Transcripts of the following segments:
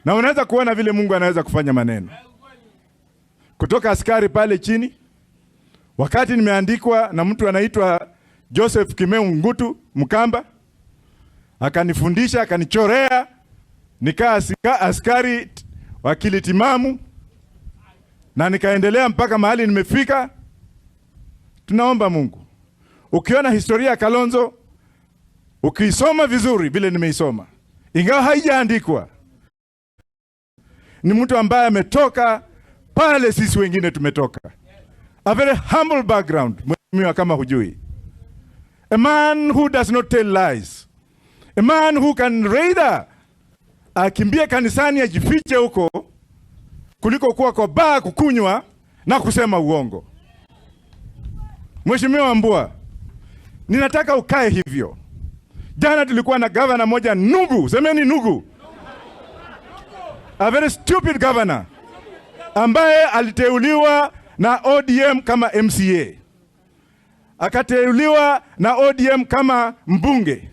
Na unaweza kuona vile Mungu anaweza kufanya maneno. Kutoka askari pale chini, wakati nimeandikwa na mtu anaitwa Joseph Kimeu Ngutu Mkamba, akanifundisha, akanichorea, nikaa askari wakili timamu na nikaendelea mpaka mahali nimefika. Tunaomba Mungu. Ukiona historia ya Kalonzo, ukiisoma vizuri vile nimeisoma, ingawa haijaandikwa, ni mtu ambaye ametoka pale sisi wengine tumetoka. A very humble background, mheshimiwa, kama hujui. A man who does not tell lies. A man who can rather akimbie kanisani ajifiche huko kuliko kuwa kwa baa kukunywa na kusema uongo. Mheshimiwa Wambua, ninataka ukae hivyo. Jana tulikuwa na governor moja nugu, semeni nugu, a very stupid governor ambaye aliteuliwa na ODM kama MCA, akateuliwa na ODM kama mbunge,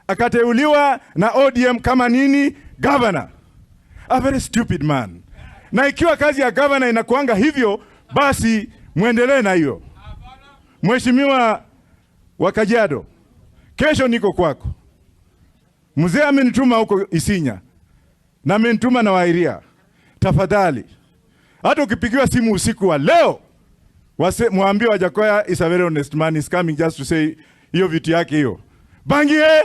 akateuliwa na ODM kama nini, governor. A very stupid man. Na ikiwa kazi ya governor inakuanga hivyo, basi muendelee na hiyo. Mheshimiwa wa Kajiado, kesho niko kwako. Mzee amenituma huko Isinya na amenituma na Wairia. Tafadhali, hata ukipigiwa simu usiku wa leo, wase mwambie Wajackoyah is a very honest man, is coming just to say hiyo vitu yake hiyo. Bangi eh?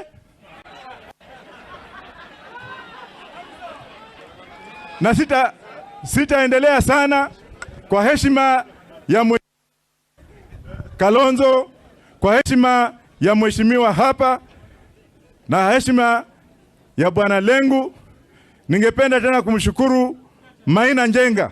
Na sitaendelea sana kwa heshima ya Kalonzo, kwa heshima ya mheshimiwa hapa na heshima ya Bwana Lengu. Ningependa tena kumshukuru Maina Njenga.